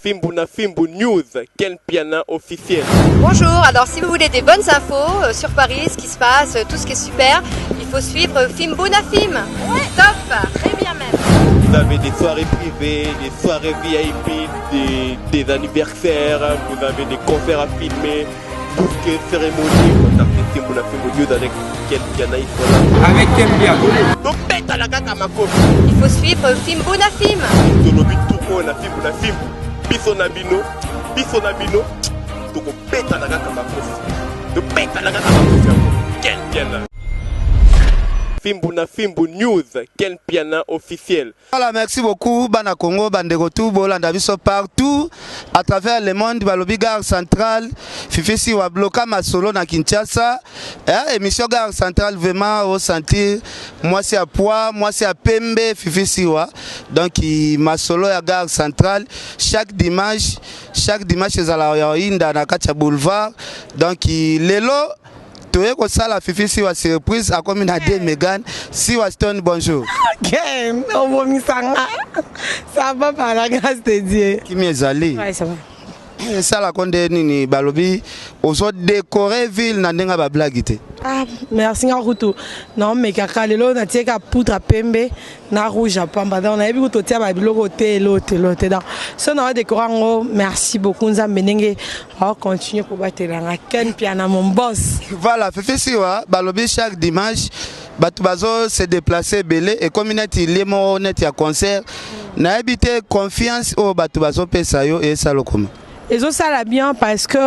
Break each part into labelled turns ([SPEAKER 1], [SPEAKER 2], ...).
[SPEAKER 1] Fimbu na Fimbu News, Ken Piana officiel.
[SPEAKER 2] Bonjour, alors si vous voulez des bonnes infos sur Paris, ce qui se passe, tout ce qui est super, il faut suivre Fimbu na Fim. Ouais, top, très bien même.
[SPEAKER 1] Vous avez des soirées privées, des soirées VIP, des anniversaires, vous avez des concerts à filmer, tout ce qui est cérémonie. Contactez Fimbu na Fimbu News avec Ken Piana, ils sont là.
[SPEAKER 3] Avec Ken Piana.
[SPEAKER 1] Donc, bête à la kaka makofi.
[SPEAKER 2] Il faut suivre Fimbu na Fim.
[SPEAKER 1] Tolobi tuko na Fimbu na Fimbu. Biso na bino, biso na bino, tokobeta na kaka makofi. Tobeta na kaka makofi yango. Ken Piana. Fimbu na Fimbu News, Ken Piana officiel.
[SPEAKER 4] Voilà, merci beaucoup bana Congo, bandeko tout bolanda biso partout à travers le monde. Balobi gare centrale, Fifi Siwa bloka masolo na Kinshasa. Eh, émission gare centrale vraiment au sentir moi c'est à poids, moi c'est à pembe Fifi Siwa. Donc masolo ya gare centrale chaque dimanche, chaque dimanche ezala ya inda na kati ya boulevard. Donc lelo toye kosala Fifi Siwa surprise akomi na deux Megan. Siwa Stone, bonjour.
[SPEAKER 5] Ken, obomisanga. Ça va par la grâce de Dieu.
[SPEAKER 4] Kimi ezali.
[SPEAKER 5] Ouais, ça va.
[SPEAKER 4] Esalako nde nini? Balobi ozodécorer ville na ndenge ya bablague te.
[SPEAKER 5] Ah, merci. Nga kutu naomekaka lelo, natieka poudre pembe na rouge ya pamba. Donc nayebi kutu otia babiloko te, elo te, elo te. Donc so na odécorer yango. Merci beaucoup Nzambe ndenge aocontinue kobatelanga. Ken Piana, mon boss.
[SPEAKER 4] Voilà, Fifi Siwa, balobi chaque dimanche bato bazo se déplacer ebele, ekomi neti lie moko neti ya concert. Nayebi te confiance oyo bato bazopesa yo esala okoma.
[SPEAKER 5] Ezosala bien parce que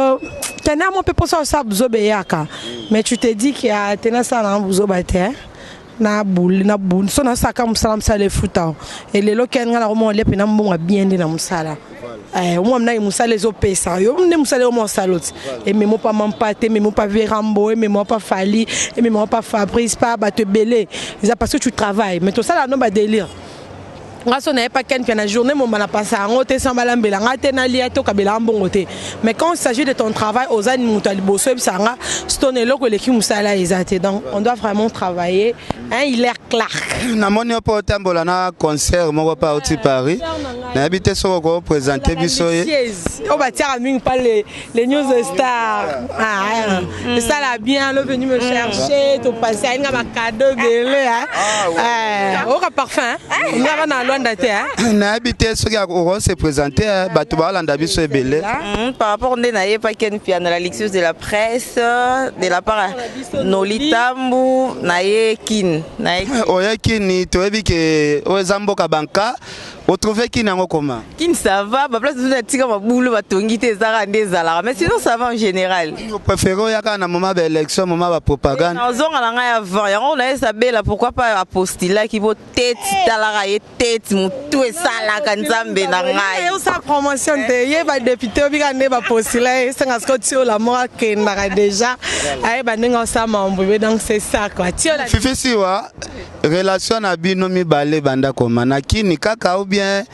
[SPEAKER 5] tena mo mpe mposa osala buzoba eyaka, mais tu te dis que ah, tena asala nanga buzoba te na bule na bu so nasalaka mosala, mosala efuta. Elelo ken nga nakomona olia mpena mbongo ya bien nde na mosala. Omwa mnaki mosala ezopesa yo nde mosala yo mosala oti ememo pa mampa te, ememo pa Verambo, ememo pa Fali, ememo pa Fabrice, pa bato ebele. Eza parce que tu travailles, mais tosala no badélire. Nga so nayeba Ken Pia na journée momba na pasa yango te sans balambela nga te, nalia te, okabela mbongo te. Mais quand il s'agit de ton travail, oza moto ya liboso oyebisa nga stone eloko eleki mosala eza te. Donc on doit vraiment travailler, hein, il est Clark.
[SPEAKER 4] Namoni yo mpo otambola na concert moko pa oti Paris. Nayebi te soki okoprésente biso ye.
[SPEAKER 5] Oyo batiaka mingi pa les news stars. Ah, esala bien lo venu me chercher, topasi ayenga bacadeau ebele oyoka parfum ngaka na Lwanda te.
[SPEAKER 4] Nayebi te soki okose présente, bato baolanda biso ebele.
[SPEAKER 6] Par rapport nde nayeba Ken Piana, la luxure de la presse, de la part Noli Tambu, naye Kin, naye.
[SPEAKER 4] Oye Kini, toyebi ke oyo eza mboka banka. Otrouve Kini yango koma?
[SPEAKER 6] Kin ça va, baplace mosusu natika mabulu batongi te, ezalaka nde ezalaka, mais sinon ça va en général.
[SPEAKER 4] Préféré oyaka na moment baélection, moment bapropagande?
[SPEAKER 6] Nazonga na ngai avant yango, nayesa Bela pourquoi pas apostulaki po tete talaka ye tete motu esalaka Nzambe na ngai.
[SPEAKER 5] Osala promotion te, ye badéputé obika nde bapostula ye, esenga siko tiola moko akendaka déjà, ayeba ndenge osala mambo ebe. Donc c'est ça quoi, tiola.
[SPEAKER 4] Fifi Siwa, relation na bino mibale banda koma na Kini kaka ou bien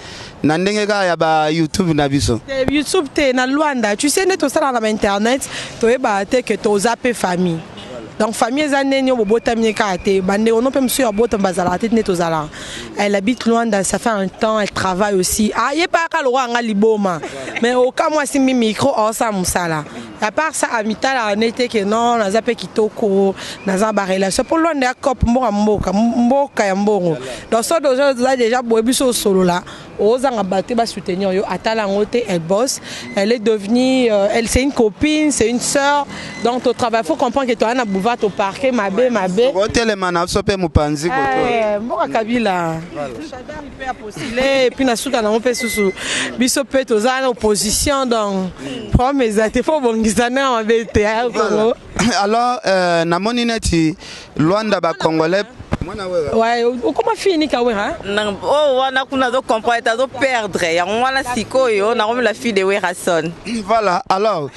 [SPEAKER 4] na ndenge kaka ya ba YouTube na biso?
[SPEAKER 5] YouTube te, na Lwanda. Tu sais nde tosalaka na bainternet, toyebaka te ke toza mpe famille. Donc famille eza ndeni oyo bobotami kaka te, bandeko no mpe mosusu ya botami bazalaka te nde tozalaka. Elle habite Luanda, ça fait un temps, elle travaille aussi. Ah, ye pa kaka lokola nga liboma, mais oka mwa asimbi micro, aosala mosala. À part ça, amitalaka nete ke non, naza mpe kitoko, naza na barelation mpo Lwanda ya cope mboka, mboka mboka ya mbongo. Donc so oza déjà boye, biso osolola, ozanga bato basoutenir yo, atala yango te. Elle bosse, elle est devenue elle, c'est une copine, c'est une sœur. Donc au travail, faut comprendre que toza na boulevard, toparke mabe mabe.
[SPEAKER 4] Otelema na biso mpe mopanzi koto.
[SPEAKER 5] Mboka Kabila Shadary mpe apostule, et puis na suka nango mpe susu biso mpe toza na opposition. Donc problème eza te, faut obongisa ndenge mabe te ya Congo.
[SPEAKER 4] Alors namoni neti Lwanda bacongolais.
[SPEAKER 5] Ouais, okoma fini kawera.
[SPEAKER 6] Oyo wana kuna azocomprendre te, azoperdre yango wana. Sikoyo nakomi la fille de Werason.
[SPEAKER 4] Voilà, alors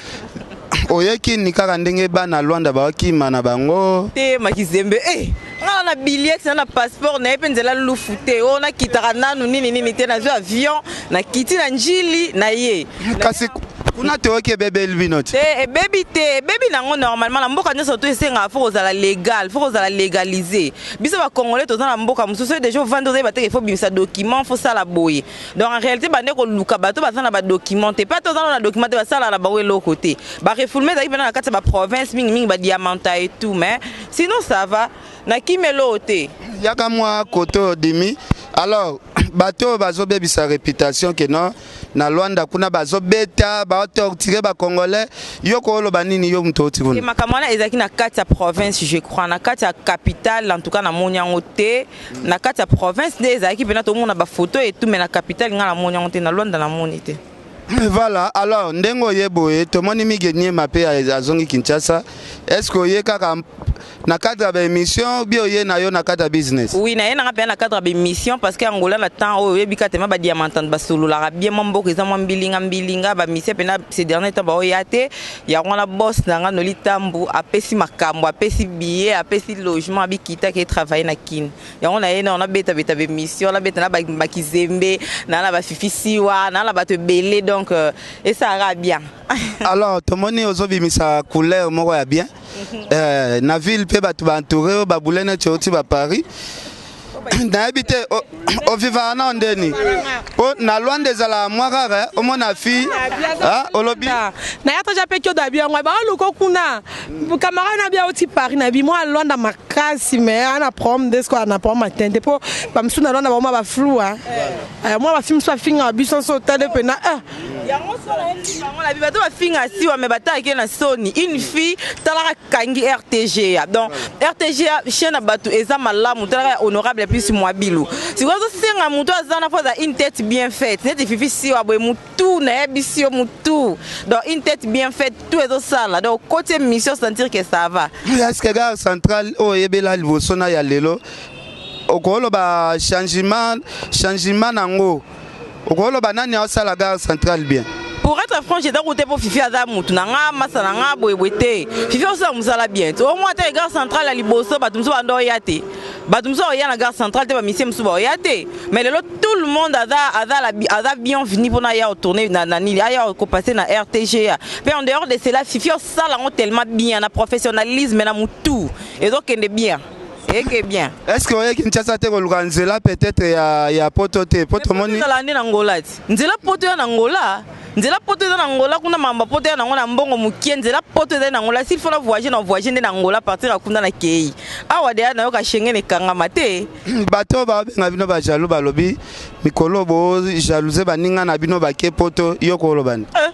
[SPEAKER 4] oyeki kaka ndenge bana Lwanda baokima na bango?
[SPEAKER 6] Te, makizembe eh nga na billet na passeport na ye mpe nzela lufu te. Oyo nakitaka nanu nini nini te, nazwi avion, nakiti na Njili na ye.
[SPEAKER 4] Kasi Kuna toyoki ebebeli bino te.
[SPEAKER 6] Te, ebebi te, ebebi nango normalement. Na mboka nyonso to esengaka faut kozala légal, faut kozala légalisé. Biso bacongolais toza na mboka mosusu oyo déjà ovandi, ozoyeba te, faut bimisa document, faut sala boye. Donc en réalité bande koluka bato baza na badocument te, pa toza na document te, basala na bango eloko te. Barefoulement ezalaki mpena na kati ya baprovince mingimingi, badiamanta et tout, mais sinon ça va, na kimelo te.
[SPEAKER 4] Yaka mwa kote oyo dimi. Alors bato oyo bazobebisa réputation ke non, na Lwanda kuna bazobeta, baotorturer bacongolais, yo kooloba nini, yo moto oti kuna?
[SPEAKER 6] Makambo wana ezalaki na kati ya province, je crois. Na kati ya capitale, en tout cas, namoni yango te. Na kati ya province nde ezalaki mpena, tomona bafoto et tout, mais na capitale ngai namoni yango te, na Lwanda namoni te.
[SPEAKER 4] Voilà. Alors ndenge oye boye, tomoni Mige Niema mpe azongi Kinshasa. Est ce que oye kaka na cadre ya baémission bi oye na yo na cadre ya business?
[SPEAKER 6] Oui, naye nanga mpenza na cadre ya baémission, parce que Angola na temps oyo oyebi ka tema badiamantane basololaka bien. Mwa mboka eza mwa mbilinga mbilinga, bamission mpena ces derniers temps baoya te. Yango wana boss na nga Noli Tambu apesi makambo, apesi billet, apesi logement, abikitaki etravaille na Kine. Yango na ye na nabetabeta baémission, nabeta na bakizembe na bafifi siwa na bato ebele, donc esalaka bien.
[SPEAKER 4] Alors tomoni ozobimisa couleur moko ya bien na ville mpe bato baentouré oyo babule neti oti baparis. Nayebi te ovivaka nao ndeni po na Lwanda ezalaka mwa rare omona fille olobi.
[SPEAKER 5] Naya toja mpe kiodo abi yango baoluka kuna camarade na bi auti Paris na bi mwa Lwanda makasi, mais ana problème nde siko ana problème atente mpo bamosusu na Lwanda baoma baflou, mwa bafilme so afingaka biso so otale mpena.
[SPEAKER 6] Yango so nayebi bango na bi bato bafinga siwa, me batalaki na soni. Une fille talaka kangi RTGA, donc RTGA chaîne na bato eza malamu, talaka ya honorable plus Mwabilu. Sikoyo azosenga moto aza na fo aza une tête bien faite neti Fifi Siwa boye, mutu nayebisi yo mutu, donc une tête bien faite, tout ezosala. Donc okoti émission, sentir que ça va.
[SPEAKER 4] Est ce que gare centrale oyo oyebela liboso na ya lelo, okoloba changement nango, okoloba nani aosala gare centrale bien?
[SPEAKER 6] Pour être franc, eza kote mpo Fifi aza mutu na nga, masa na nga boyeboye te. Fifi osala mosala bien te. Omoi te gare centrale ya liboso, bato mosusu banda oya te, bato mosusu oya na gare centrale te, bamisie mosusu baoya te, mais lelo tout le monde aza bienvenu mpona aya otourne na nini, aya kopase na RTGA. Mpe en dehors de cela, Fifi osala yango tellement bien na professionnalisme na mutu, ezokende bien, eke bien.
[SPEAKER 4] Est ce que oye Kinshasa te koluka nzela peut-être ya poto te, po tomoni?
[SPEAKER 6] Ezala nde na Ngola ti nzela poto ya na Ngola, nzela poto eza na Ngola kuna, mamba poto ya nango na mbongo mokie. Nzela poto ezali na Ngola. S'il faut na voyage, na voyage nde na Ngola, partir ya kuna na kei awa deya nayoka Schengen ekangama te.
[SPEAKER 4] Bato oyo babenga bino bajaloux, balobi mikolo bojalouse baninga na bino bake poto, yo koloba ni?
[SPEAKER 6] Eh,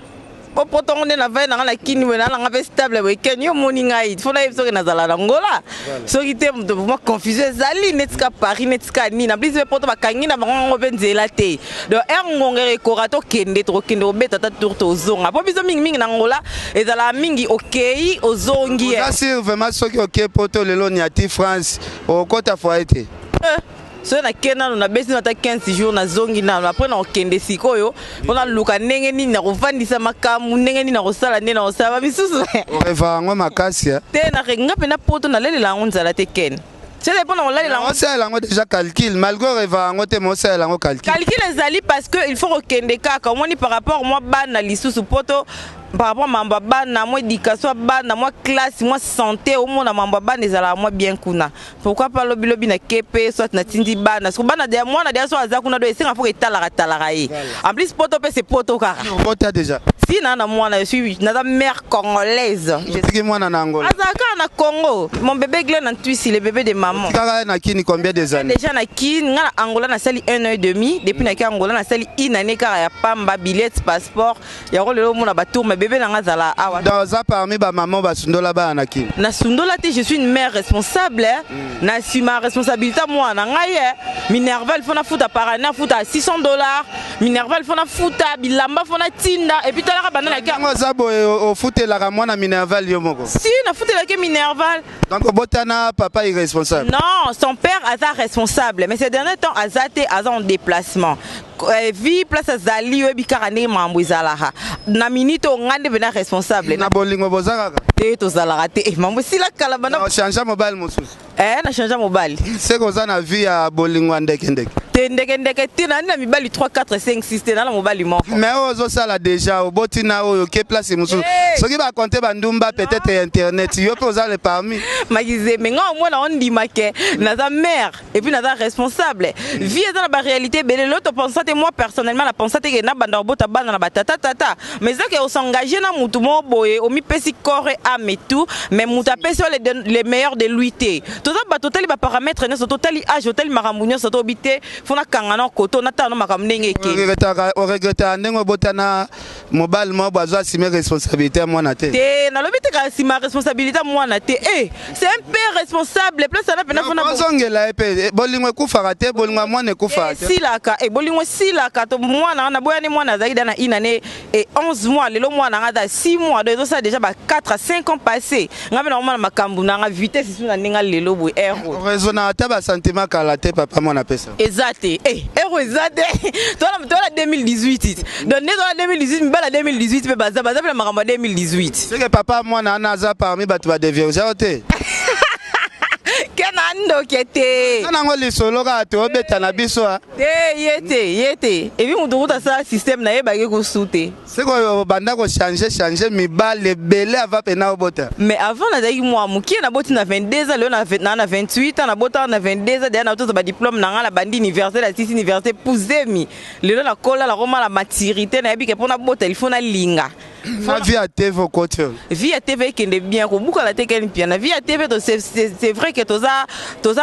[SPEAKER 6] po poto ngo nde navai nanga na Kini boye, nalanga mpe stable boye. Keni yo omoni ngai, fo nayebi soki nazala na Ngola, soki te moto mwa confusion ezali neti ka Paris, neti ka nini. En plus mpe poto bakangi na bango yango mpe nzela te. Donc ere ngongere ekoka, tokende, tokokende kobeta ata tour, tozonga, mpo biso mingimingi na Ngola ezalaka mingi okei ozongi.
[SPEAKER 4] Oza sûr vraiment soki oke poto lelo, niati France, okota foyer te?
[SPEAKER 6] Eh, soki nakei nano, nabesi ata 15 jours, nazongi nano, après nakokende sikoyo mpona luka ndenge nini nakovandisa makambo, ndenge nini nakosala, ndenge nakosala bamisusu.
[SPEAKER 4] Oreva yango makasi, eh?
[SPEAKER 6] Te, nga mpena poto nalelela yango nzala te, kene sele mpo na kolalela yango.
[SPEAKER 4] Osalela yango déjà calcul, malgré oreva yango te, ma osalela yango calcul.
[SPEAKER 6] Calcul ezali parce que il faut kokende kaka. Omoni, par rapport mwa bana lisusu poto, par rapport mambo ya bana, mwa éducation ya bana, mwa classe, mwa santé, omona mambo ya bana ezalaka mwa bien kuna. Pourquoi pas lobilobi na kepe, soit natindi bana siko bana deya, mwana deya so aza kuna do esenga fo etalaka talaka ye. En plus poto mpe se poto kaka.
[SPEAKER 4] Obota déjà?
[SPEAKER 6] Si, na mwana, je suis naza mère congolaise.
[SPEAKER 4] Otiki mwana na Angola?
[SPEAKER 6] Azalaka kaka na Congo, mon bébé Glen Antwisi, le bébé de maman.
[SPEAKER 4] Kaka na Kini combien des années?
[SPEAKER 6] Déjà na Kini, nga na Angola nasali un an et demi. Depuis naki Angola, nasali une année kaka ya pamba, billet, passeport yango. Lelo omona batour, mais bébé nanga azala awa.
[SPEAKER 4] Donc oza parmi bamama basundola bana na Kini?
[SPEAKER 6] Nasundola te, je suis une mère responsable, eh. Nasima responsabilité mwana na ngai, eh. Minerval fo nafuta par année, nafuta 600 $. Minerval fo nafuta, bilamba fo natinda, et puis talaka banda naki.
[SPEAKER 4] Yango oza boye, ofutelaka mwana minerval yo moko?
[SPEAKER 6] Si, nafutelaki minerval.
[SPEAKER 4] Donc obotana papa irresponsable?
[SPEAKER 6] Non, son père aza responsable, mais ces derniers temps aza te, aza en déplacement. Vie place azali, oyebi kaka ndenge makambo ezalaka na minute oyo, ngai nde mpena responsable.
[SPEAKER 4] Na bolingo boza kaka?
[SPEAKER 6] Te, tozalaka te. Mambo esila kala banda.
[SPEAKER 4] Ochange mobali mosusu?
[SPEAKER 6] Na change mobali.
[SPEAKER 4] Seke oza na vie ya bolingo ya ndekendeke?
[SPEAKER 6] Te, ndekendeke te. Nani na mibali 3, 4, 5, 6 te, nana mobali moko.
[SPEAKER 4] Mais oyo ozosala déjà, oboti na oyo, oke place mosusu, soki bakonte bandumba peut-être ya internet, yo mpe oza le parmi.
[SPEAKER 6] Makizembe, nga omona ondima ke naza mère et puis naza responsable. Vie eza na baréalité ebele. Lelo topensa te, moi personnellement napensa te ke nabanda kobota bana na batata tata, mais eza ke osengage na mutu moko boye, omipesi corps et âme et tout, mais mutu apesi yo le meilleur de lui te. Toza bato, otali baparamètre nyonso, totali âge, otali makambo nyonso, toyebi te, fo nakanga na koto, natala no makambo ndenge ekende.
[SPEAKER 4] Oregretaka ndenge obota na mobali moko bo azwa assume responsabilité ya mwana te?
[SPEAKER 6] Te, nalobi te kaka nsima responsabilité ya mwana te. C'est un père responsable, place ana mpena fona.
[SPEAKER 4] Ozongela ye mpe, bolingo ekufaka te, bolingo ya mwana ekufaka te.
[SPEAKER 6] Esilaka, bolingo esilaka. To mwana wana boyani, mwana azalaki da na une année et 11 mois, lelo mwana nga aza 6 mois, donc ezosala déjà ba 4 à 5 ans passé. Nga mpe nakomona makambo nanga vitesse lisusu na ndenge lelo boye ero.
[SPEAKER 4] Raisonnaka ata basentiment kala te, papa mwana apesa.
[SPEAKER 6] Eza te, ero eza te. Toala 2018, donc nde toala 2018, mibala 2018 mpe baza mpe na makambo ya 2018.
[SPEAKER 4] Seke papa mwana wana aza parmi bato badevierge yo te?
[SPEAKER 6] Ke na ndoke te.
[SPEAKER 4] Eza nango lisolo kaka toobeta na biso a.
[SPEAKER 6] Te, ye te, ye te. Epi moto kuta asala système nayebaki kusu te.
[SPEAKER 4] Sikoyo obanda kochange change mibale ebele ava mpena obota?
[SPEAKER 6] Mais avant nazalaki mwa mokie, naboti na 22 ans, lelo na 28 ans. Nabotaka na 22 ans deya, natozwa badiplôme na ngai, nabandi université, nasisi université puzemi. Lelo nakola, nakoma na maturité, nayebi ke mpo nabota il faut nalinga.
[SPEAKER 4] Na vie ya TV okoti oyo?
[SPEAKER 6] Vie ya TV ekende bien, kobukana te. Keni pia na vie ya TV, c'est vrai que toza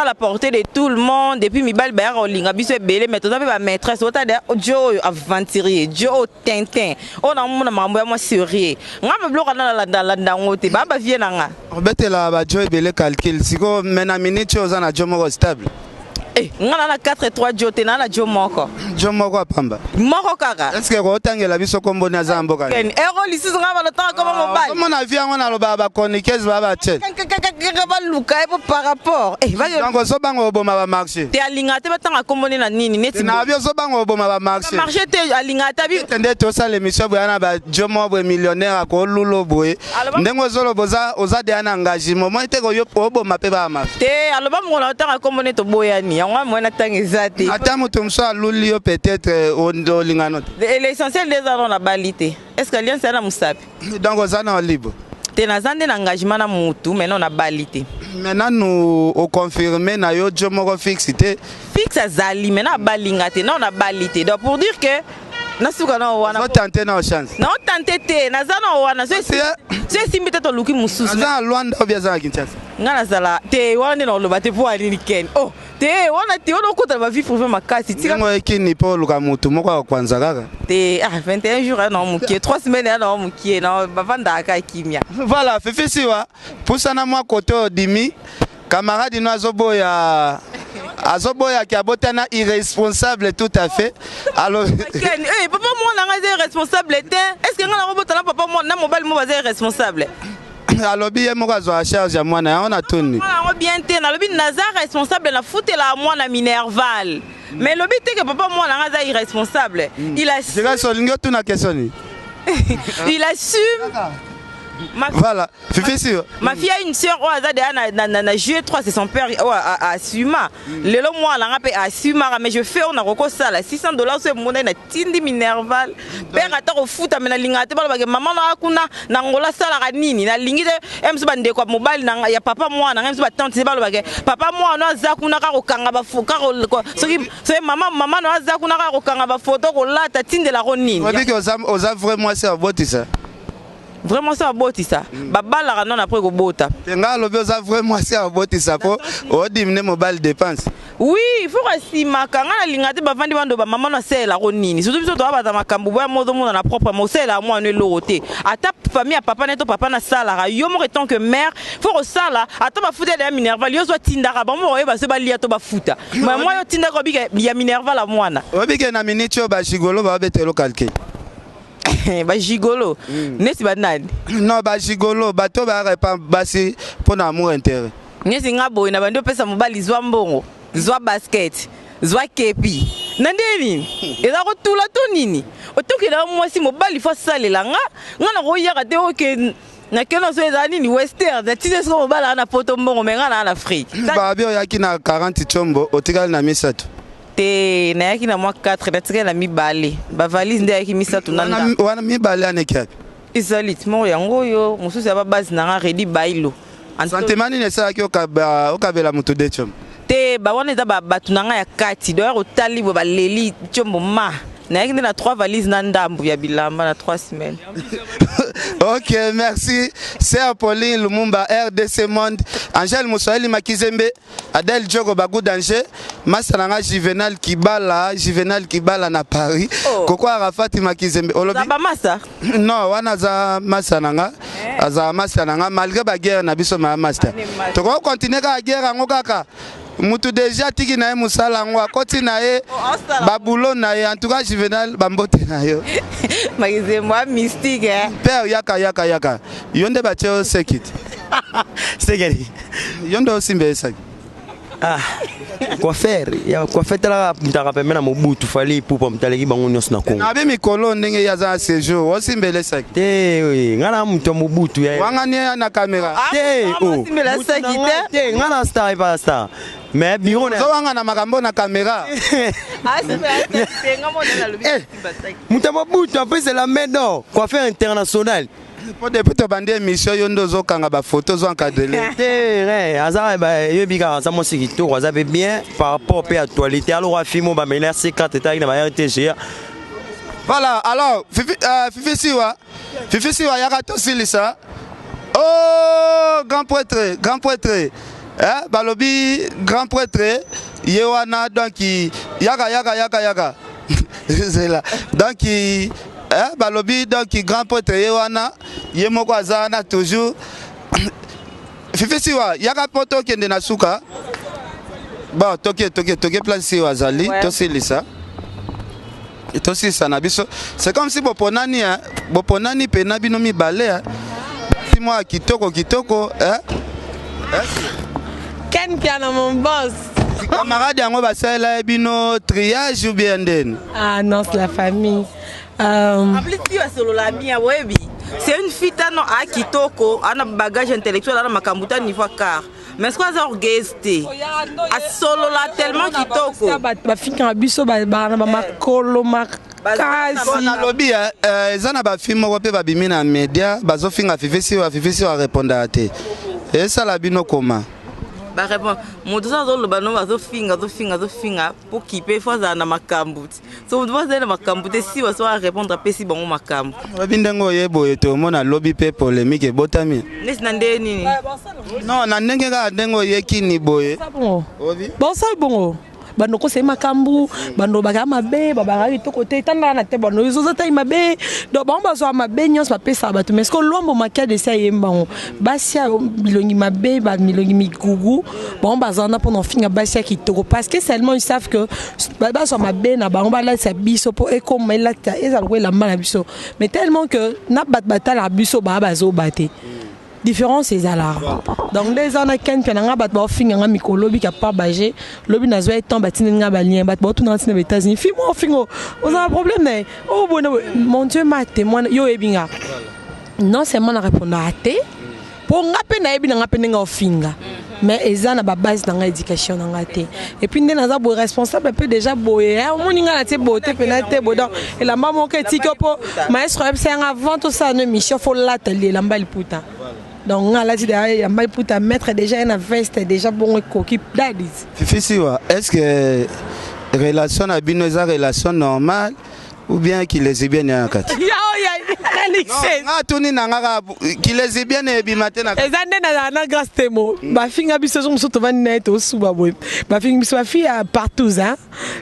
[SPEAKER 6] la portée de tout le monde, et puis mibali bayaka kolinga biso ebele, mais toza mpe bamaîtresse. Ota de jo oyo aventurier, jo oyo tintin oyo namona makambo ya mwa sérieux, nga babiloko wana nalandalanda yango te, baa bavie na nga.
[SPEAKER 4] Obetela bajo ebele calcul sikoyo, mais na minute oyo oza na jo moko stable?
[SPEAKER 6] Nga na 4, 3 jo te, na na jo moko.
[SPEAKER 4] Jo moko apamba?
[SPEAKER 6] Moko kaka.
[SPEAKER 4] Est ce que kootangela biso komboni aza na mboka?
[SPEAKER 6] Ero lisusu nga banotanga koma mobali.
[SPEAKER 4] Omona vie yango, nalobaka bachroniqueuse baa batie.
[SPEAKER 6] Kaka baluka ye po par rapport.
[SPEAKER 4] Donc ozobanga oboma bamarché?
[SPEAKER 6] Te, alingaka te batanga komboni na nini neti.
[SPEAKER 4] Na bi ozobanga oboma bamarché?
[SPEAKER 6] Marché te, alingaka te abi.
[SPEAKER 4] Nde tosala émission boye na bajo moko boye millionnaire akolula boye, ndenge ozoloba oza deya na engagement moi te, oboma mpe bamarché.
[SPEAKER 6] Te, aloba mokolo na otanga kombo nde toboyani yango, moye na ntanga eza te.
[SPEAKER 4] Ata moto mosusu aluli yo, peut-être olingano te.
[SPEAKER 6] L'essentiel nde eza no nabali te. Est ce que alliance eza na mosapi?
[SPEAKER 4] Donc oza na libre?
[SPEAKER 6] Te, naza nde na engagement na mutu, mais non, nabali te.
[SPEAKER 4] Mais nanu oconfirme na yo jo moko fixe te?
[SPEAKER 6] Fixe azali, mais nabalinga te, non, nabali te. Donc pour dire que nasuka na wana.
[SPEAKER 4] Ozotante na chance?
[SPEAKER 6] Naotante te, naza na wana, so esimbi te, toluki mosusu.
[SPEAKER 4] Aza na Lwanda obi aza na Kinshasa?
[SPEAKER 6] Nga nazala te wana nde naoloba te. Mpo alini ken oh te wana te, wana okota na bavie privé makasi.
[SPEAKER 4] Ndenge oyekini mpo oluka motu moko akokwanza kaka.
[SPEAKER 6] Te, ah, 21 jours ya na mokie, 3 semaines ya na mokie, na bavandaka kaka kimia.
[SPEAKER 4] Voilà, Fifi Siwa, pusana mwa kote oyo. Dimi camarade no azoboya, azoboyaki abotana irresponsable tout à fait. Alors
[SPEAKER 6] Ken, papa mwana nga aza irresponsable te. Est ce que nga nakobotana papa mwana na mobali mo baza irresponsable?
[SPEAKER 4] Alobi ye moko azwaka charge ya mwana yango na tuni.
[SPEAKER 6] Mwana yango bien te. Nalobi naza responsable, nafutela mwana minerval, mais lobi te ke papa mwana nga aza irresponsable. Il assume.
[SPEAKER 4] Sika olingi otuna question nini?
[SPEAKER 6] Il assume.
[SPEAKER 4] Voilà, Fifi Siwa.
[SPEAKER 6] Ma fille a une sœur oyo aza deya na G3, c'est son père oyo asuma. Lelo mwana nga mpe asumaka, mais je fais oyo nakoki kosala, 600 $ so emonai natindi minerval, père ata kofuta, me nalingaka te balobake mama nanga kuna na Ngola asalaka nini. Nalingi te e mosu bandeko ya mobali ya papa mwana ngai mosu, batante te, balobake papa mwana aza kuna kaka kokanga soki mama no aza kuna kaka kokanga bafoto, kolata tindelako nini.
[SPEAKER 4] Obiki oza vrai mwasi abotisa?
[SPEAKER 6] Vraiment so abotisa, babalaka nano après kobota.
[SPEAKER 4] Te, ngai alobi oza vrai mwasi abotisa mpo odimine mobali dépense.
[SPEAKER 6] Oui, il faut kasimaka. Ngai nalinga te bavandi bando bamama no asalelako nini, surtout biso toya baza makambo boya mo ozomona na propre mo osalelaka mwana eloko te. Ata famille ya papa ne to papa nasalaka yo moko, etant que mère faut kosala. Ata bafuta ya minerval, yo ozwa tindaka bango moko oyeba so balia to bafuta, mais mwa yo tindaka obika ya minerval ya mwana.
[SPEAKER 4] Obike na miniti oyo bagigolo babetelo calcul.
[SPEAKER 6] Bagigolo neti banani?
[SPEAKER 4] Non, bagigolo bato bayaka epa basi mpo na amour intérêt.
[SPEAKER 6] Neti nga boye na bandi opesa mobali, zwa mbongo, zwa basket. Zwa kepi. Na nde nini? Eza kotula to nini? Otokela mwasi mobali fo asalela nga. Nga nakoyaka te oke nakende naso eza nini western natindi soko mobali aa na poto mbongo me nga naa na Afrique.
[SPEAKER 4] Babi oyaki na 40 tshombo otikali na misato.
[SPEAKER 6] Te nayaki na mwa 4 natikali na mibale. Ba valise nde ayaki misato na ndako.
[SPEAKER 4] Wana mibale aneki yapi?
[SPEAKER 6] Ezali moko yango oyo mosusu ya ba base na nga Redi Bailo.
[SPEAKER 4] Sentiment nini esalaki okabela moto de tshombo?
[SPEAKER 6] Te ba wana eza ba bato na nga ya kati doyar otali boye baleli tshombo ma nayaki nde na 3 valises na ndambu ya bilamba na 3 semaines.
[SPEAKER 4] Ok, merci. Sœur Pauline Lumumba, RDC Monde, Angèle Moussaïli Makizembe, Adèle Djogo Bagou Danger, Massa nanga Juvenal Kibala, Juvenal Kibala na Paris.
[SPEAKER 6] Oh.
[SPEAKER 4] Koko Arafat Makizembe. Olobi?
[SPEAKER 6] Ba massa?
[SPEAKER 4] Non, wana za massa nanga.
[SPEAKER 6] Eh.
[SPEAKER 4] Aza massa nanga malgré ba guerre na biso ma master. Toko continuer ka guerre yango kaka. Mutu déjà tiki na ye musala yango akoti na ye
[SPEAKER 6] Oh,
[SPEAKER 4] ba boulot na ye en tout cas Juvenal ba mbote na yo.
[SPEAKER 6] Makizembe a mystique hein.
[SPEAKER 4] Père yaka yaka yaka. Yo nde batie yo sekiti.
[SPEAKER 3] Sekeli.
[SPEAKER 4] Yo nde osimba esaki.
[SPEAKER 3] Ah, coiffeur ya coiffeur talaka mutaka pembe na Mobutu Fally Ipupa mutaleki bango nyonso na Congo.
[SPEAKER 4] Nabi mikolo ndenge ye aza na séjour osimbela esaki.
[SPEAKER 3] Te nga na mutu ya Mobutu ya.
[SPEAKER 4] Wanga ni na caméra.
[SPEAKER 3] Te
[SPEAKER 6] oh. Osimbela saki te.
[SPEAKER 3] Te nga na star epa star. Mais bureau na.
[SPEAKER 4] Ozowanga na makambo na caméra.
[SPEAKER 3] Mutu ya Mobutu en plus c'est la main d'or, coiffeur international.
[SPEAKER 4] Po depuis tobandi émission yo nde ozokanga bafoto ozo encadrele.
[SPEAKER 3] Te aza yebi kaka aza mwasi kitoko aza mpe bien par rapport mpe actualité alors afimo bamela C4 etalaki na ba RTGA.
[SPEAKER 4] Voilà, alors Fifi, Fifi Siwa, Fifi Siwa yaka tosilisa. Oh, grand prêtre, grand prêtre. Eh, balobi grand prêtre ye wana donc yaka yaka yaka yaka. Zela. Donc eh, balobi donc grand prêtre ye wana ye moko aza wana toujours. Fifi Siwa yaka po tokende na suka. Bon, toke toke toke place Siwa azali,
[SPEAKER 6] Ouais.
[SPEAKER 4] tosilisa. Tosilisa na biso. C'est comme si boponani hein, boponani pena bino mibale hein. Si moi kitoko kitoko hein.
[SPEAKER 5] Ken Piana mon boss.
[SPEAKER 4] Camarade yango basalela ye bino triage ou bien ndeni?
[SPEAKER 5] Ah non, c'est la famille.
[SPEAKER 6] En plus, tu as solo la bien, webi. C'est une fille tano a kitoko, a un bagage intellectuel, a makambo ta niveau car. Mais ce qu'on a orgueilleuse te. A solo la tellement kitoko.
[SPEAKER 5] Bafinga biso ba ba ba makolo makasi.
[SPEAKER 4] Nalobi eza na ba film moko pe babimi na media bazofinga Fifi Siwa, Fifi Siwa répondaka te. Esala bino koma?
[SPEAKER 6] Ba répond moto so azoloba no azofinga azofinga azofinga po kipe fo azala na makambo ti. So moto azala na makambo te si baso arépondre apesi bango makambo.
[SPEAKER 4] Oyebi ndenge oye boye tomona lobi mpe polémique ebotami.
[SPEAKER 6] Neti na ndenge nini?
[SPEAKER 4] Non, na ndenge kaka ndenge oyekini boye.
[SPEAKER 5] Bosala bongo. Bando kosala makambo, bando bakaka mabe, babakaka kitoko te, etandaka na te bando ezoza tai mabe. Donc bango bazwaka mabe nyonso bapesaka bato. Mais sikoyo Lwambo Makiadi esi ayemba bango. Basi ya bilongi mabe, ba milongi migugu, bango bazala na mpona kofinga basi ya kitoko. Parce que seulement ils savent que bazwa mabe na bango balatisa biso mpo ekoma elata ezala lokola elamba na biso. Mais tellement que na bato batalaka biso baa bazoba te. Différence ezalaka. Donc nde eza na Ken Piana nga bato baofinga nga mikolo lobi ka pa baje lobi nazwa ye temps batindeli nga ba lien bato baotuna nga ntina ba États-Unis fi moi ofingo oza na problème na ye oh boye mon Dieu ma témoin yo oyebi nga non seulement na répondaka te po nga mpe nayebi na nga mpe ndenge ofinga mais eza na ba base na nga éducation na nga te et puis nde naza boye responsable mpe déjà boye omoni nga na tie boye te mpe na te boye donc elamba moko etiki mpo maestro ayebisa yanga avant tosala no émission fo lata li elamba liputa donc nga alati derrière elamba liputa maître déjà ye na veste déjà bongo ekoki dadis.
[SPEAKER 4] Fifi Siwa, est-ce que relation na bino eza relation normale ou bien ki lesbienne ya kati? Nga tuni na nga ki lesbienne ebima te na
[SPEAKER 5] eza nde na na grâce temo bafinga biso zo mosusu tovandi na ye tosuba boye bafingi biso bafi ya partout hein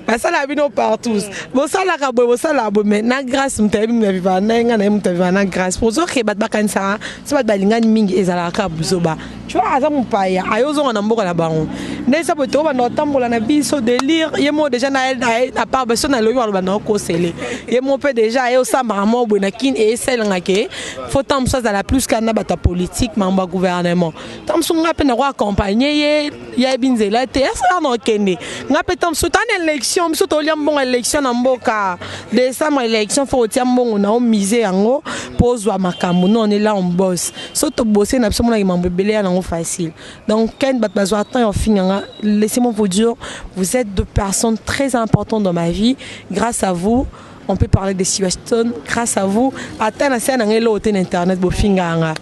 [SPEAKER 5] basalaka bino partout bosalaka boye bosalaka boye mais na grâce moto ayebi moto avivaka na ye nga na ye moto avivaka na grâce po ozoke bato bakanisaka so bato balingani mingi ezalaka kaka buzoba tu vois aza mopaya aye ozonga na mboka na bango nde eza boye tokobanda kotambola na biso délire ye moko déjà na à part biso nalobi baloba na okosele ye moko mpe déjà aye osambaka moko boye. na Kin esalelanga ke faut ntango mosusu azala plus kaka na bato ya politique, makambo ya gouvernement. Ntango mosusu nga mpe nako accompagne ye, yayebi nzela te, asala na okende. Nga mpe ntango mosusu tana élection, biso tolia mbongo élection na mboka, décembre élection, faut otia mbongo na omise yango mpo ozwa makambo. Non, on est là, on bosse. So tobose na biso, monaki mambo ebele ya nango facile. Donc ken bato bazwa temps ya ofinganga, laissez-moi vous dire, vous êtes deux personnes très importantes dans ma vie. Grâce à vous on peut parler de Siwaston, grâce à vous. Ata na se na ngai eloko te na internet, bofinganga,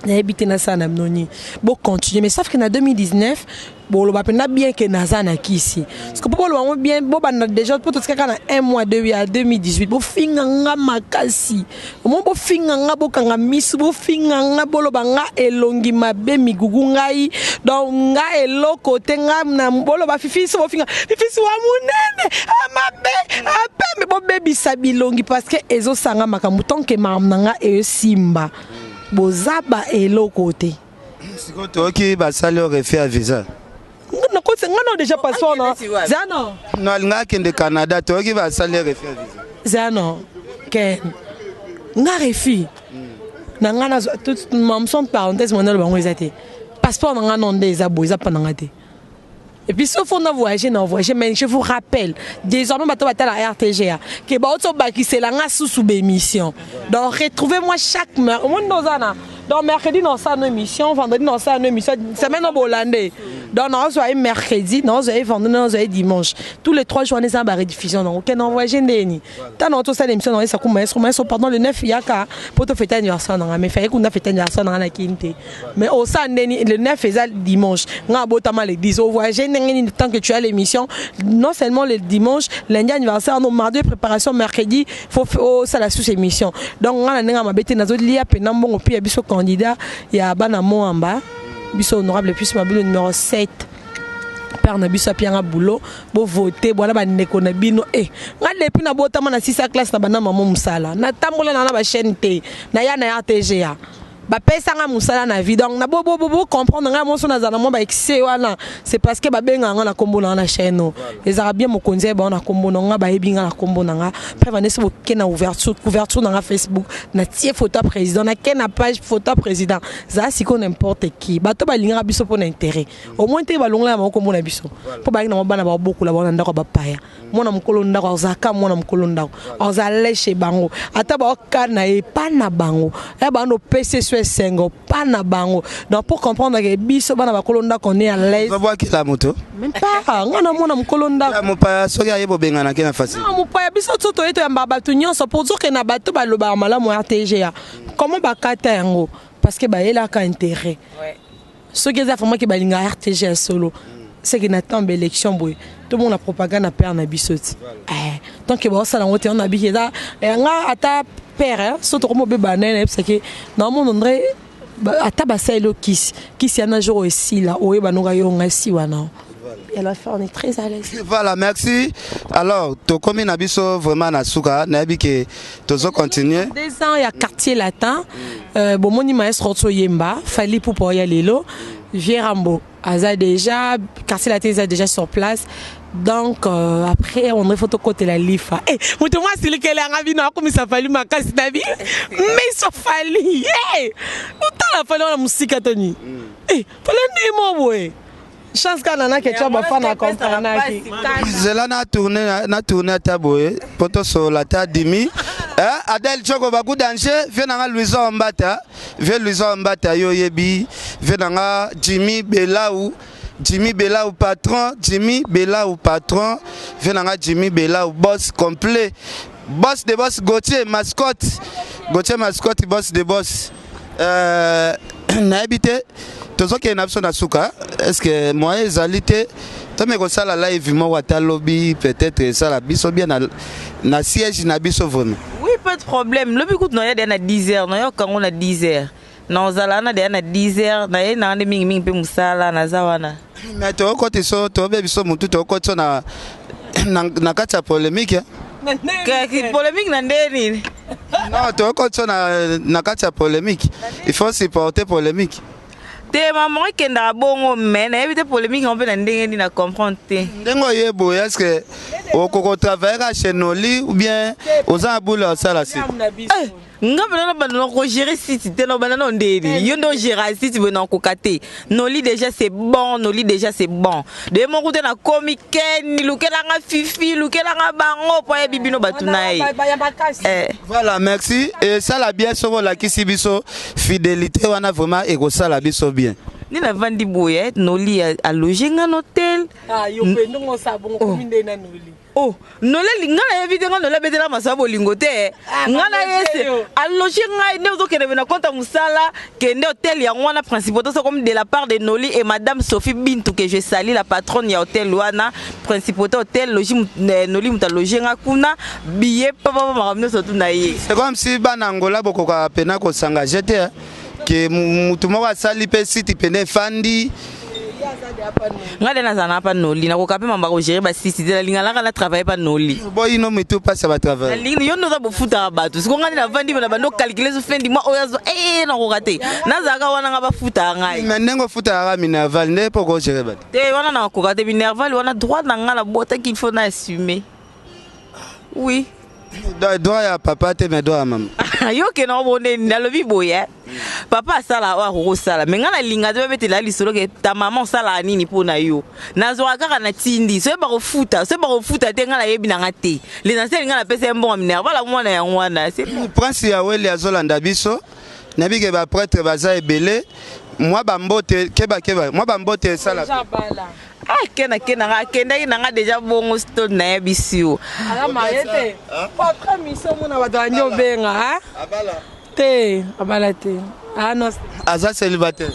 [SPEAKER 5] nayebi te nasala na bino nini. Bocontinue, mais sauf que na 2019 boloba mpenza bien ke naza na kisi, parce que mpo boloba yango bien, bobanda déjà mpo totika kaka na un mois de ya 2018. Bofinga nga makasi omo, bofinga nga, bokanga misu, bofinga nga, boloba nga elongi mabe, migugu ngai, donc nga eloko te. Nga na boloba Fifisi, bofinga Fifisi wa monene amabe apembe, bobebisa bilongi parce que ezosanga makambo. Tant que makambo na nga eyosimba, boza ba eloko te.
[SPEAKER 4] Sikoyo toyoki basali oyo refus ya visa.
[SPEAKER 5] Nakoti nga no déjà passeport na za no.
[SPEAKER 4] No, alinga akende Canada, toyoki basali refus ya visa.
[SPEAKER 5] Za no ken nga refus na nga nazwa mamson. Parenthèse, mwana loba yango eza te, passeport na nga no nde eza boye, eza mpa na nga te. Et puis sauf on a voyagé, on a voyagé, mais je vous rappelle, désormais, bato batala RTGA, que baoto bakisela nga sous émission. Donc retrouvez-moi chaque donc mercredi dans sa émission, vendredi dans sa émission, semaine au Hollandais. Donc on a mercredi, on a vendredi, on a dimanche. Tous les 3 jours, on est en rediffusion. Donc ok, on voyage ndeni. Tant on ça l'émission dans ça comme maestro, pardon, le 9 yaka pour te fêter anniversaire non, mais fait qu'on a fêté anniversaire dans la quinte. Mais au ça ndeni le 9 est dimanche. Nga botama le 10 au voyager ndenge tant que tu as l'émission, non seulement le dimanche, lundi anniversaire, non, mardi préparation, mercredi faut oh, ça la sous émission. Donc nga na ndenge mabete nazo lia pe na mbongo puis ya biso candidat ya bana Moamba, biso honorable plus mabilo numéro 7, père na biso apianga boulot. Bovote bwana bandeko na bino. E nga depuis nabotama na sisa classe na banda mama mosala, natambola na na bachaîne te, naya na RTGA, bapesanga mosala na vie. Donc na bocomprendre ngai moso nazala na mwa baexcès wana, c'est parce que babengaka nga na nkombo na nga na chaîne o ezalaka bien. Mokonzi ayeba na nkombo na nga, bayebi nga na nkombo na nga. Preuve ane, so boke na ouverture couverture na nga Facebook, natie photo ya président, nake na page photo ya président. Zala sikoyo n'importe qui, bato balingaka biso mpo na intérêt au moins te, balongola na bango nkombo na biso mpo bayaki na bango bana babokola bango na ndako ya bapaya. Mwana mokolo ndako azalaka, mwana mokolo ndako azala leshe bango, ata baoka na ye pa na bango ya bango opesi eso esengo pa na bango. Donc pour comprendre ke biso bana bakolo ndako, on est à l'aise.
[SPEAKER 4] Babwakela moto.
[SPEAKER 5] Même pas nga na mwana mokolo ndako.
[SPEAKER 4] Ya mopaya soki aye, bobenganaki na facile.
[SPEAKER 5] Non, mopaya, biso to toye toyambaka bato nyonso po ozokende na bato balobaka malamu RTGA. Comment bakata yango? Parce que bayelaka intérêt. Soki eza vraiment ke balingaka RTG ya solo, c'est que na ntango baélection boye tomona propagande na père na biso ti. Tant que baosala yango te, wana biki eza nga ata père so tokomi obeba na ye, nayebisaki naomona ondre ata basaleli yo kisi kisi yana jour esila, oyeba noka yo nga esi wana. Et à la fin, on est très à l'aise.
[SPEAKER 4] Voilà, merci. Alors, tokomi na biso vraiment na suka, nayebi ke tozo continuer.
[SPEAKER 5] 2 ans ya Quartier Latin, bomoni maestro Otso Yemba, Fally Ipupa oya lelo, Vieux Rambo aza déjà, Quartier Latin eza déjà sur place. Donc après on faut tokotela lifa. Eh, moto mwa asilikele yanga bino akomisa Fally makasi na bi miso Fally. Eh, otala Fally wana mosika toni. Eh, Fally ndimo boye. Chance kaka nana ketchup bafana comprenaki.
[SPEAKER 4] Zela na tourne na tourne ata boye po tosolola ata dimi. Eh, Adel Choko baku danger, vie nanga Louison Mbata, vie Louison Mbata yo yebi, vie nanga Jimmy Belau, Jimmy Belau patron, Jimmy Belau patron, vie nanga Jimmy Belau boss complet. Boss de boss Gauthier mascotte. Gauthier mascotte boss de boss. Nayebi te, tozokende na biso na suka. Est ce que moyen ezali te tome kosala live moko ata lobi, peut-être esala biso bien na siège na biso vraiment?
[SPEAKER 6] Oui, pas de problème. Lobi kutu naya deya na 10 heures, nayoka yango na 10 heures, nazala wana deya na 10 heures, naye nanga nde mingimingi mpe mosala naza wana.
[SPEAKER 4] Mais tokokoti so tobe biso motu tokokoti so na kati ya polémique.
[SPEAKER 6] Polémique na nde nini?
[SPEAKER 4] Non, tokokoti so na kati ya polémique, il faut supporter polémique.
[SPEAKER 6] Te, mama, ekendaka bongo, mais nayebi te polémique yango mpe na ndenge nini, na comprendre te.
[SPEAKER 4] Ndenge oye boye, est ce que okoki kotravailler ka chez Noli ou bien oza na bule osala site?
[SPEAKER 6] Nga mpena na banda na kogérer site te, na banda na ndeni yo nde ogéra site boye, nakoka te. Noli déjà c'est bon, Noli déjà c'est bon. De moko te, nakomi keni lukelanga Fifi, lukelanga bango mpo ayebi bino bato na ye.
[SPEAKER 4] Voilà, merci. Esala bien soki olakisi biso fidélité wana, vraiment ekosala biso bien.
[SPEAKER 6] Nde navandi boye, Noli aloge nga na hotel.
[SPEAKER 5] Yo mpe ndongo osala bongo, komi nde na Noli.
[SPEAKER 6] Oh, Noli, nga nayebi te, nga Noli abetela masolo bolingo te. Nga na ye se aloge ngai nde ozokende na compte ya mosala, kende hotel yango wana Principauté. So comme de la part de Noli et madame Sophie Bintou, que je salue, la patronne ya hotel wana Principauté Hotel. Logi Noli moto aloge nga kuna, billet papa, makambo nyonso tu na ye.
[SPEAKER 4] C'est comme si bana Angola bokokaka pena kosengage te ke mutu moko asali mpe site pene efandi.
[SPEAKER 6] Nga nde nazala na pa Noli, nakoka mpe mamba kogérer basisi te, nalingalaka na travaille pa Noli.
[SPEAKER 4] Boyino mitu mpasi ya batravail.
[SPEAKER 6] Nalingi yo nde oza bofutaka bato. Siko nga nde navandi na bando calcule so fin du mois oyo azwa e, nakoka te, nazalaka wana nga bafutaka ngai.
[SPEAKER 4] Mais ndenge ofutaka minerval nde mpo kogérer bato?
[SPEAKER 6] Te, wana nakoka te. Minerval wana droit na nga, nabotaki, il faut na assumer, oui.
[SPEAKER 4] Droit ya papa te, mais droit ya mama.
[SPEAKER 6] Yo ke na obonde, nalobi boye, papa asala oyo akokosala, mais ngai nalinga te babetela lisolo ke ta mama osalaka nini mpo na yo. Nazwaka kaka na tindi, soki bakofuta, soki bakofuta te, ngai nayebi nanga te. L'essentiel ngai napesa ye mbongo minerval mwana yango wana, c'est bon.
[SPEAKER 4] Prince Yaweli azolanda biso, nayebi ke baprêtre baza ebele. Mwa bambote, kebakeba, mwa bambote esala.
[SPEAKER 6] Akenda, akendanga, akendaki nanga déjà bongo. Stone, nayebisi yo.
[SPEAKER 5] Aza marié te. Po après mission, omona bato bandi obenga te, abala te. Ah non.
[SPEAKER 4] Aza célibataire.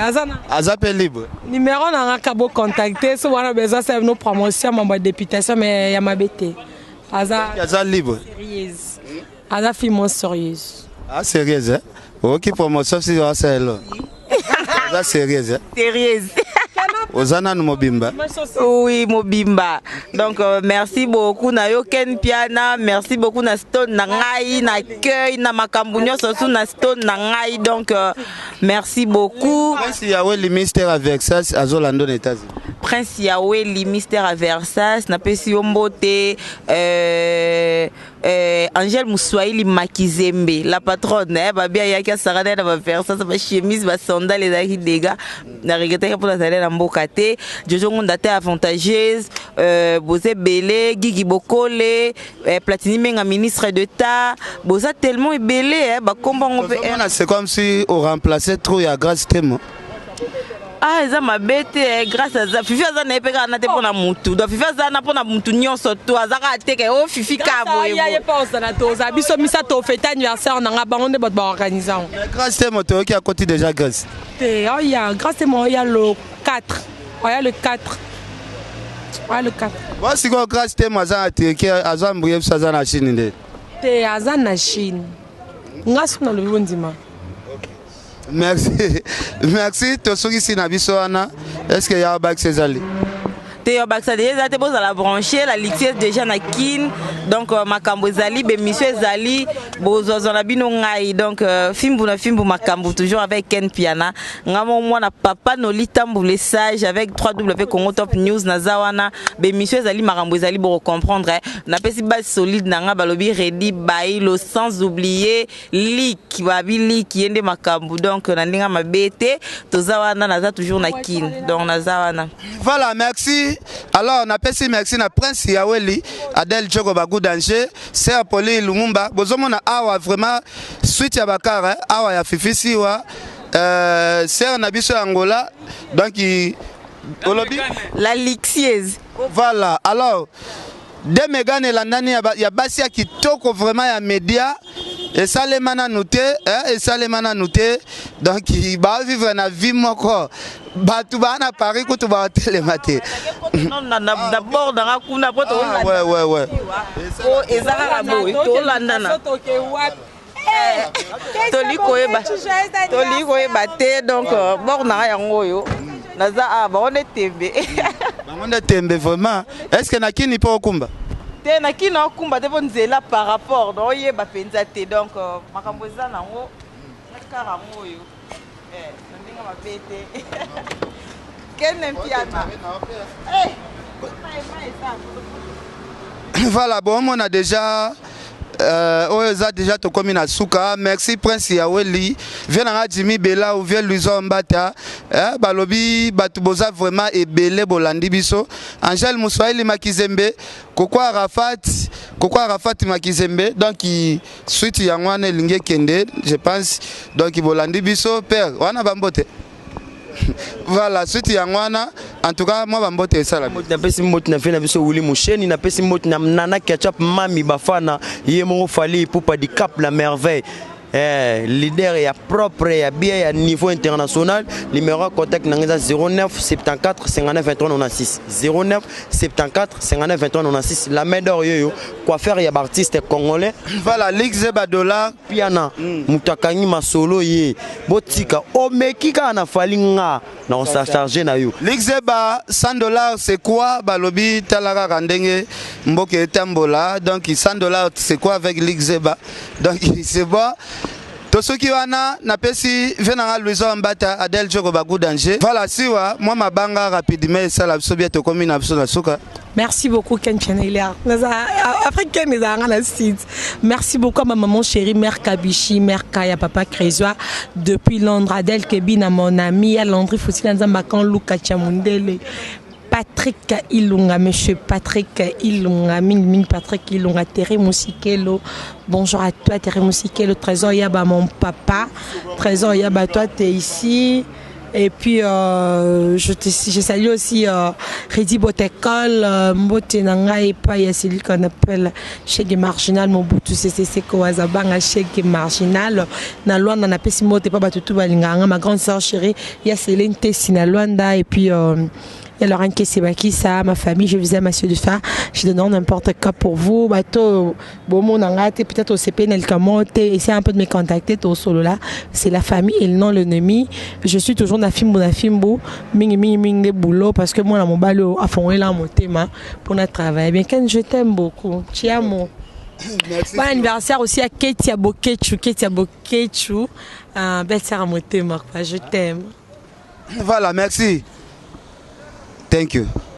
[SPEAKER 5] Aza na.
[SPEAKER 4] Aza mpe libre.
[SPEAKER 5] Numéro na nga ka bocontacte so wana besoin sala bino promotion, mambo ya députation, mais ya mabe te. Aza
[SPEAKER 4] Aza libre.
[SPEAKER 5] Sérieuse, aza fille mo sérieuse.
[SPEAKER 4] Ah, sérieuse, eh? Okoki promotion si oasalelo, aza sérieuse, eh?
[SPEAKER 6] Sérieuse.
[SPEAKER 4] Oza nanu mobimba.
[SPEAKER 6] Oui, mobimba. Donc merci beaucoup na yo Ken Piana, merci beaucoup na Stone na ngai, na accueil, na makambo nyonso su na Stone na ngai. Donc merci beaucoup.
[SPEAKER 4] Prince Yaweli Mister à Versailles azolanda na États-Unis.
[SPEAKER 6] Prince Yaweli Mister à Versailles, napesi yo mbote. Angèle Muswahili Makizembe, la patronne, eh, babi ayaki asaka na baversas, bachemise, basandale ezalaki dega, na regretaki mpo nazali na mboka te. Jojo Ngunda te, avantageuse, boza ebele, Gigi Bokole, Platini Menga, ministre d'État, boza tellement ebele, eh, bakombo yango mpe.
[SPEAKER 4] C'est comme si oremplace trop ya Grâce Temo.
[SPEAKER 6] Ah, eza mabe te. Grâce aza, Fifi aza na ye mpe kaka na te mpo na mutu. Donc Fifi aza na mpo na mutu nyonso to aza kaka te ke o Fifi ka boye.
[SPEAKER 5] Ye mpe ozala, toza biso misato, ofete anniversaire na nga, bango nde bato baorganize yango.
[SPEAKER 4] Grâce Temo, toyoki akoti déjà Grâce.
[SPEAKER 5] Te, oya Grâce Temo oya le 4, oya le 4, oya le 4.
[SPEAKER 4] Bon, sikoyo Grâce Temo aza na Turquie, aza mbuye, biso aza na Chine nde.
[SPEAKER 5] Te, aza na Chine. Nga soki nalobi, bondima.
[SPEAKER 4] Merci, merci. Tosukisi na biso wana. Est ce que ya bakisi ezali?
[SPEAKER 6] Te, yo bakisa déjà eza te. Bozala branché, la litiese déjà na Kine. Donc makambo ezali, bémission ezali, bozwazwa na bino ngai. Donc fimbu na fimbu, makambo toujours avec Ken Piana. Nga mo mwana papa Noli Tambule Sage avec 3W Congo Top News. Naza wana, bémission ezali, makambo ezali, bokocomprendre. Napesi base solide na nga, balobi Redi Bailo, sans oublier lik babi lik, ye nde makambo. Donc na ndenge mabe te, toza wana, naza toujours na Kine, donc naza wana.
[SPEAKER 4] Voilà, merci. Alors napesi merci na Prince Yaweli, Adel Joko, Bagu Danger, Ser Poli Lumumba. Bozomona awa vraiment suite ya bakara awa ya Fifi Siwa, ser na biso ya Angola. Donc olobi
[SPEAKER 6] la lixiese.
[SPEAKER 4] Voilà, alors de Megane elandani ya basi ya kitoko vraiment ya média, esalema nanu te, esalema nanu te. Donc bavivre na vie moko, bato baa na Paris kutu baotelema te.
[SPEAKER 6] Na bord nanga kuna po eza kaka boye, tolandana, toli koyeba te. Donc bord nanga yango oyo naza awa, bango nde tembe.
[SPEAKER 4] Bango nde tembe vraiment. Est ce que na Kini mpo okumba?
[SPEAKER 6] Te, na Kini okumba te, mpo nzela par rapport na oyeba mpenza te. Donc makambo eza nango kaka yango oyo. Na ndenge mabe te. Ken Mpiana. Eh,
[SPEAKER 4] voilà, bon, on a déjà oyo eza déjà tokomi na suka. Merci Prince Yaweli, vie nanga Jimmy Bela ou vie Luizo Mbata, eh, balobi bato boza vraiment ebele bolandi biso. Angèle Muswahili Makizembe, Koko Arafat, Koko Arafat Makizembe. Donc suite yango wana elingi ekende, je pense. Donc bolandi biso, père wana bambote. Voilà, suite yango wana. En tout cas, mwa bambote esala.
[SPEAKER 3] Napesi mbote na fe na biso Wuli Musheni, napesi mbote na Nana Ketchup, Mami Bafana, ye moko Fally Ipupa di Cap la Merveille. Eh, leader ya propre, ya bien, ya niveau international. Numéro ya contact na nga eza 09 74 59 23 96, 09 74 59 23 96. La Main d'Or yoyo, coiffeur ya baartiste congolais.
[SPEAKER 4] Voilà, Ligue Badollar.
[SPEAKER 3] Piana moto akangi masolo ye, botika omeki kaka na Fally, nga na osacharge na yo.
[SPEAKER 4] Lixeba 100 dollars, c'est quoi? Balobi tala kaka ndenge mboka etambola. Donc 100 dollars, c'est quoi avec Lixeba? Donc c'est bon, tosoki wana. Napesi vie nanga Louison Mbata, Adel Joko, Bagu Danger. Voilà, siwa mwa mabanga rapidement esala biso bien, tokomi na biso na suka.
[SPEAKER 5] Merci beaucoup Ken Pianelia. Après Ken ezalanga na site. Merci beaucoup à ma maman chérie, Mère Kabishi, Mère Kaya, Papa Crésois depuis Londres, Adèle Kebina, mon ami, à Landry Foussila Nzamba kan Luka Chamundele. Patrick Ilunga, Monsieur Patrick Ilunga, Ming Ming Patrick Ilunga, Terry Mousikelo. Bonjour à toi, Terry Mousikelo, Trésor Yaba, mon papa. Trésor Yaba, toi, tu es ici. Et puis, je salue aussi Redi Botekol, Mbote Nanga et pas, il y a celui qu'on appelle Chegue Marginal, Mobutu Sese Seko Wazabanga, Chegue Marginal. Na Luanda, na pesi mbote, pas batutu balinganga, ma grande sœur chérie, il y a Céline Tessi na Luanda, et puis il y a Laurent Kessebakisa, ma famille, je vous aime, monsieur Dufa. Je donne n'importe quoi pour vous. Bato, bon, mon peut-être au CP, Nelkamote, essayez un peu de me contacter, au solo là. C'est la famille et non l'ennemi. Je suis toujours Nafimbo, Nafimbo, mingi, mingi, mingi, boulot, parce que moi, la mobile, à fond, là, mon thème, pour notre travail. Bien, Ken, je t'aime beaucoup. Ciao.
[SPEAKER 4] Merci.
[SPEAKER 5] Bon anniversaire aussi à Ketia Bokechu, Ketia Bokechu, belle sœur à motema, quoi. Je t'aime.
[SPEAKER 4] Voilà, merci. Thank you.